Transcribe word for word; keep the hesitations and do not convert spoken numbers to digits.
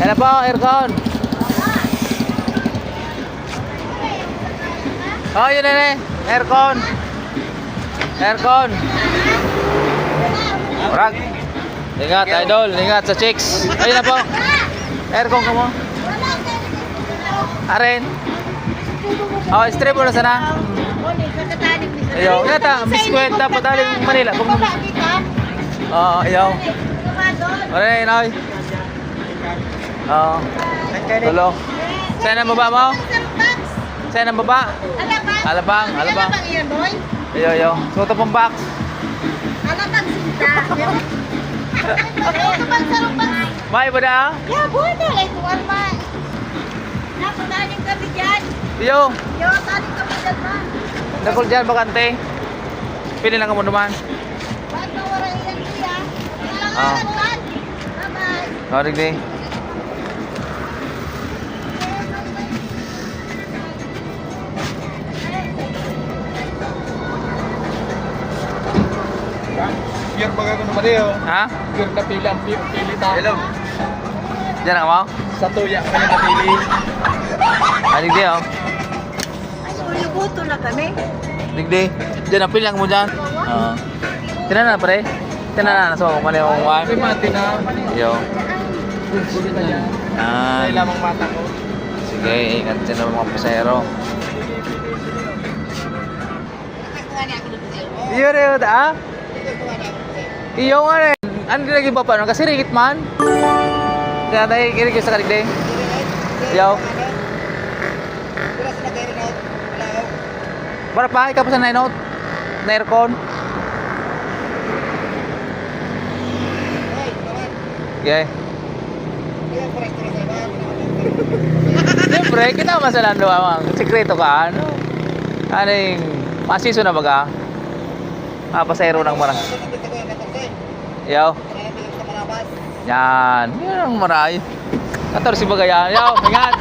Yan po, aircon. Oh, yun na, eh. Aircon. Aircon. Orag. Ingat, idol. Ingat sa chicks. Ayun na po. Aircon ka mo. Aren. Oh, strip mo na sana. Ayaw. Ingat, ah. Biskwit, dapat aling Manila. Kung... Oo, ayaw. Aren, ay. Oo. Tulo. Saan ang baba mo? Saan ang baba? Alabang. Alabang, alabang. Alabang iyan, boy. Iyo, iyo. Suot pong box. Alabang sinta. Ito pang sarong box. May ba na? Ya, buhay na. Like, one month. Napadaling kami dyan. Iyo. Yo, tali kami dyan, ma. Dakol dyan, bakante. Pili lang kamo naman. Ba't mawara iyan, kuya? Ah. Bye-bye. Oh, digdi. Pure baga ko naman eh, oh. Ha? Pure na pili ang pi-, pili ta. Hello. Diyan ako? Sa tuya, kaya napili. Ah, digdi, oh. Ay, ulubuto na kami. Digdi. Diyan, apil lang mo dyan. Oo. Tinan na, pre. Tinan na, so, mali yung kuwan. May mati na. Yo. Sige na yan. Yan. Kaya lamang mata ko. Sige, ingat dyan ang mga pasahero. Yun, yun, ah? Iyo nga, eh. Ano lagi ba pa? Kasi ringit man. Kaya tayo, kinikilig sa kaligday. Yo. Para pa, ikaw pa sa nainot? Na aircon? Yeah. Siyempre, kita man sa lando, ang sikreto ka, ano? Ano yung, masiso na baga? Ah, pasahero ng mara. Yaw. Yan. Yan ang maray. Katorse baga yan. Yaw, ingat.